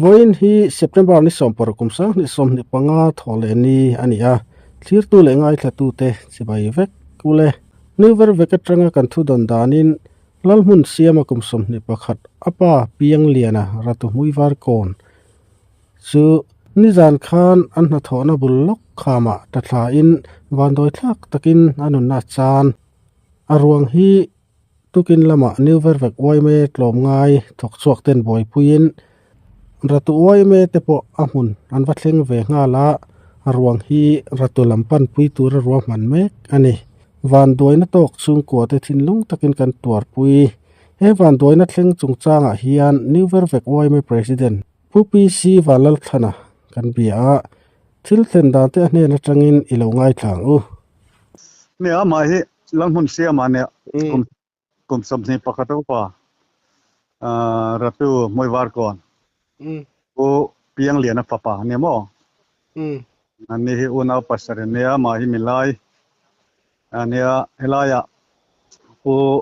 Vawiin hi September ni sawmparuk kum sanghnih sawmhnih panga thawh leh ni a ni a, thlirtu leh ngaithlatute chibai vek ule. New Vervek atanga kan thu dawn danin Lalhmun siama kum 21 a pa Piangliana Ratu Hmuivar kawn chu nizan khan an hnathawhna bul lawk khamah ta thlain vandawi thlak takin a nunna a chan. A ruang hi tukin lamah New Vervek yma tlawmngai thawk chhuak ten buaipuiin Ratu yma te pawh a hmun an va thleng ve nghal a, a ruang hi Ratu lam panpui tura ruahman mek a ni. Vanduaina tawk chhungkua te thinlung takin kan tuarpui. He vanduaina thleng chungchangah hian New Vervek yma President Pu PC Vanlalthlana kan bia a, thil thlen dan te a hnen atangin i lo ngaithla ang u. Nia, amah hi Lalhmun Siama nia kum kum 21 a upa Ratu Hmuivarkawn Pu Piangliana fapa ania maw? Ani hi unau pasarih ania, amah hi milai ania, helaiah Pu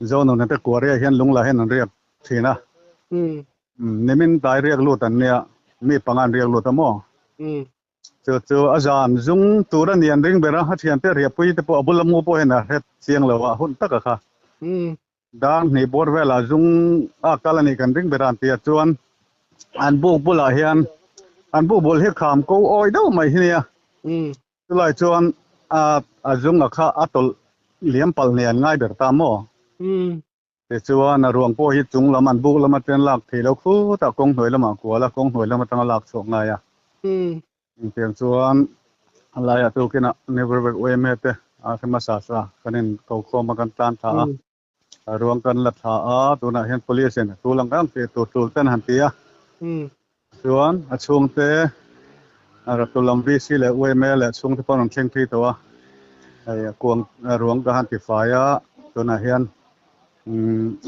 Zonuna te kuaria hian lunglah hian an riak thin a. Nimin tlai riak lut an nia, mi panga an riak lut a maw? Chu chu a zan zung tur a ni an ring ber a, a thiante riahpui te pawh a bula mu pawh hian a hret chiang lo a, hun taka kha. Dar hnih bawr velah zung a kal a nih kan ring ber a an ti a, chuan an buk bulah hian an buk bul hi kham ko awi deuh mai hi nia. Chulai chuan a a zung a kha a tawlh liam palh nen an ngai ber ta maw? Tichuan a ruang pawh hi chung lam an buk lam atang lak thei lo khutah kawng hnuai lamah kual a, kawng hnuai lam atanga lak chhuak ngai a. Engtiang chuan a laiah tukinah Neverback yma te a hre hmasa sa kan in ko khawm a kan tlan thla a, a ruang kan la thla a, tunah hian police in a tul ang ang tih tur tul ten han ti a. Chuan a chhungte Ratu lam VC leh yma leh chhungte pawh an rawn thleng phei tawh a, hei a kuang a ruang ka han ti fai a, tunah hian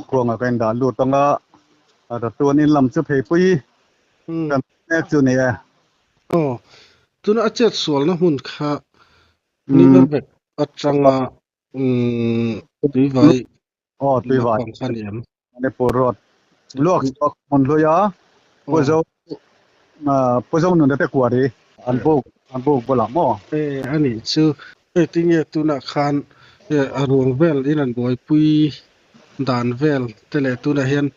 kuangah ka indah lut ang a, Ratu an in lam chu pheipui kan mek chu ni e. Aw, tuna a chet sualna hmun kha Nivervek atanga Tuivai Aw, Tuivai lampang kha a ni em? Manipur Road luak chhuak hmun hlui a, Pu Zo Pu Zo Nuna te kuari an buk an buk bulah maw? E a nih chu. Hei tinge tunah khan a ruang vel in an buaipui dan vel te leh tunah hian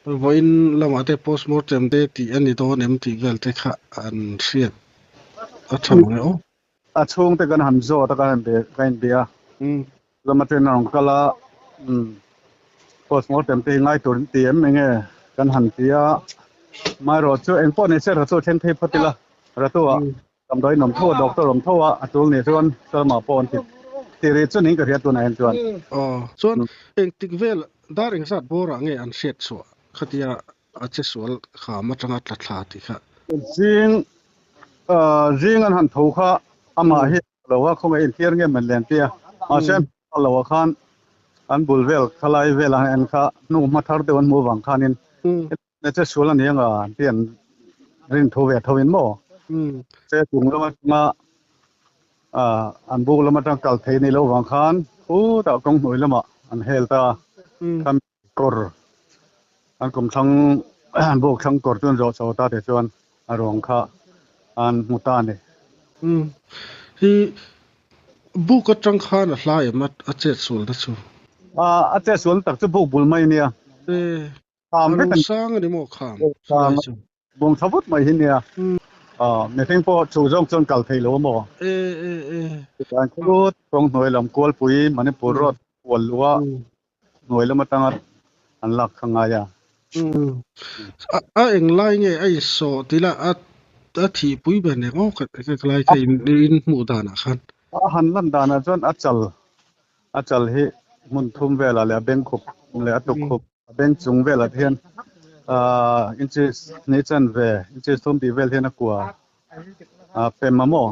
vawiin lamah te postmortem te tih a ni dawn em tih vel te kha an hriat a tha mang e aw. A chhungte kan han zawt a ka han ka inbia a. Lama train a rawn kal a, postmortem te hi ngai tur in ti em enge kan han ti a, amaherawh chu engpawh ni se Ratu thleng phei phawt ila, Ratu ah damdawi in awm tho a, doctor awm tho a, a tul nih chuan Salma pawh an ti ti rih chu niin ka hria tunah hian chuan. Aw, chuan engtik vel dar engzat bawrah nge an hriat chhuah khatia a che sual kham atanga tla thla tih kha? Zing zing an han tho kha amah hi lo a khawngaih inthiar nge man len tia mahse an hmu lo ah khan an bul vel khalai vel ah en kha hnu hma thar deuh an hmuh avang khanin ne che sual ani anga an ti an rin tho ve tho in maw che chung lam atanga an buk lam atang kal thei ni lo vang khan khutah kawng hnuai lamah an hel ta kha kawr an kum thlang an buk thlang kawr chu an zawh chho ta te chuan a ruang kha an hmu ta a ni. Umm hi buk atang khan a hla em a chet sual na chu? A chet sual na tak chu buk bul mai a nia. E Kham a vek lo a ni. sang a ni maw kham chulai chu? Bawng tha vut mai hi nia. Mihring pawh chu zawng chuan kal thei lo a maw? E e e. Chutiang khut kawng hnuai lam Kualpui Manipur road kual luh a hnuai lam atanga an lak kha ngai a. A eng lai nge a insawh tih lah a a thihpui ber nen aw ka lai kha in hmuh danah khan. A han lan danah chuan a chal a chal hi hmun thum velah leh a beng khup leh a tuk khup a beng chung velah te hian inches hnih chanve inches thum tih vel hian a kua a pem a maw?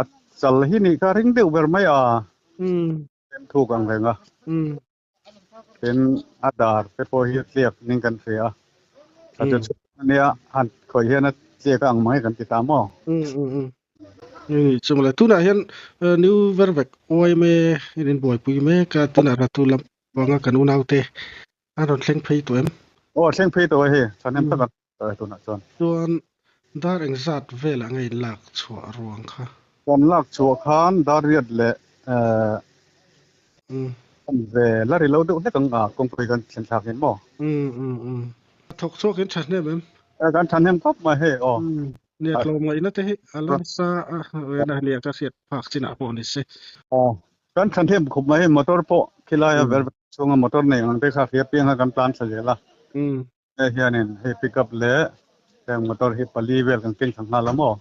A chal hi nih kha ring deuh ber mai a. Pem thuk ang reng a. Tin a dar te pawh hi a tliak ning kan hria a. A chu chhung ania han khawih hian a tliak ang mai kan ti ta maw? Ni chung le tunah hian new vervek yma in in buaipui mek a tunah ratu lam panga kan unaute an rawn thleng phei tawh em? Aw thleng phei tawh e hei, thahnem tak an tawh e tunah chuan. Chuan dar engzat velah nge in lak chhuah ruang kha? Kan lak chhuah khan dar riat leh kan ve la ri lo deuh hlek ang a, kawngpui kan thlen thlak in maw? Thawk chhuak in thahnem em? Kan thahnem khawp mai hei aw. Nia tlawm ngaihna te hi a la nasa a, rena nia ka hriat phak chinah pawh ni se. Kan thahnem khawp mai hei motor pawh khilai a ver ver chhunga motor nei ang te kha hria piang kha kan tlan thla zel a. Hei hianin hei pickup leh heng motor hi pali vel kan keng thla nghal a maw?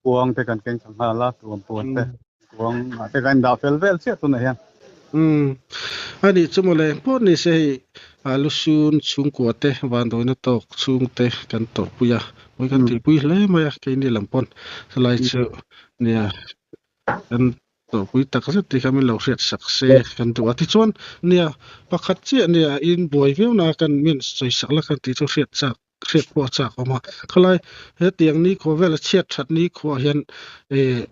Kuang te kan keng thla nghal a, tuam puan te kuang ah te kan indah fel vel chiah tunah hian. Umm a nih chu mawle pawh ni se hei lusun chhungkua te vanduaina tawk chhung te kan tawrhpui a, pawi kan tihpui hle mai a keini lam pawn chulai chu nia kan Tawhpui tak zet tih kha min lo hriat sak se kan duh a. Tichuan, nia, pakhat chiah nia in buai viau na kan min sawi sak la kan tih chu hriat chak, hriat pawh a chak awm a. Khalai, hetiang nikhua vela chhiat that nikhua hian eh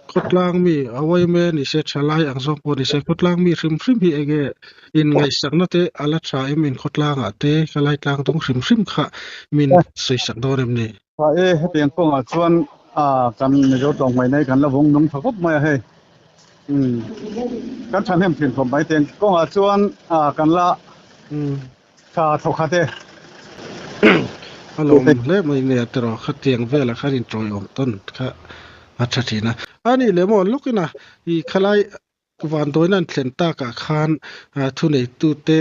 khawtlang mi a uaime ni se, thalai ang zawng pawh ni se, khawtlang mi hrim hrim hi enge in ngaihsakna te a la tha em in khawtlangah te khalai tlang dung hrim hrim kha min sawi sak dawn em ni? Tha e, hetiang kawngah chuan kan Mizo tlawng mai nei kan la vung nung tha khawp mai a hei. Umm kan thahnem thin khawp mai tiang kawngah chuan kan la tha thaw khat e. A lawm hle mai nia tiraw khatiang velah khan intawiawm tawn kha a tha thin a. A nih leh maw lawkina i khalai vandawiin an thlen takah khan thuneitute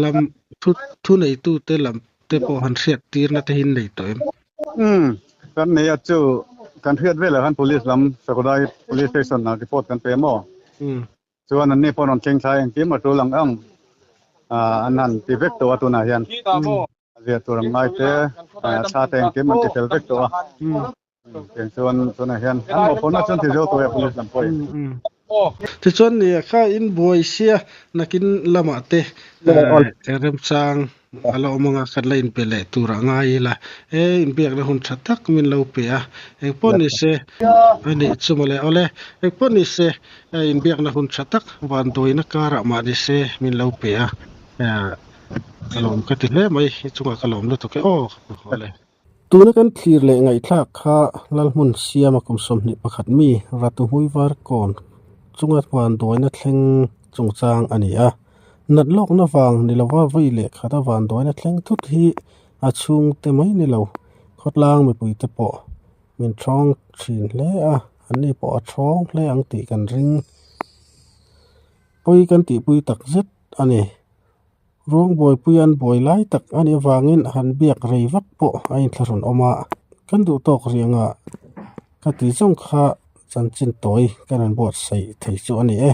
lam thuneitute lam te pawh han hriat tirna te hi an nei tawh em? Umm, kan nei a chu kan hriat velah khan police lam Sakurai police station ah report kan pe maw? Umm. Chuan anni pawh rawn thleng thlai engkim a tul ang ang an han ti vek tawh a tunah hian. A ziah tur ang ngai te thla te engkim an ti fel vek tawh a. Chuan tunah hian an mawhphurhna chuan ti zo tawh e police lam pawhin. Tichuan ni kha in buai sia nakin lamah te remchang a la awm anga kan la inpe leh tur a ngai ila e inbiakna hun tha tak min lo pe a engpawh ni se a nih chu mawle awle engpawh ni se inbiakna hun tha tak vanduaina karah mah ni se min lo pe a ka lawm ka ti hle mai i chungah ka lawm lutuk e aw awle. Tuna kan thlir leh ngaihthlak kha Lalhmun Siama kum 21 mi Ratu Hmuivar kawn chunga vanduaina thleng chungchang a ni a. Nat lawkna vang ni lova vawi leh khata vanduaina thleng thut hi a chhungte mai ni lo, khawtlang mipuite pawh min thawng thin hle a, anni pawh a thawng hle ang tih kan ring. Pawi kan tihpui takzet a ni. Ruang buaipui an buai lai tak a nih avangin han biak rei vak pawh a inthlahrun awm a, kan duh tawk riangah ka ti zawng kha chanchin tawi kan rawn buatsaih thei chu a ni e.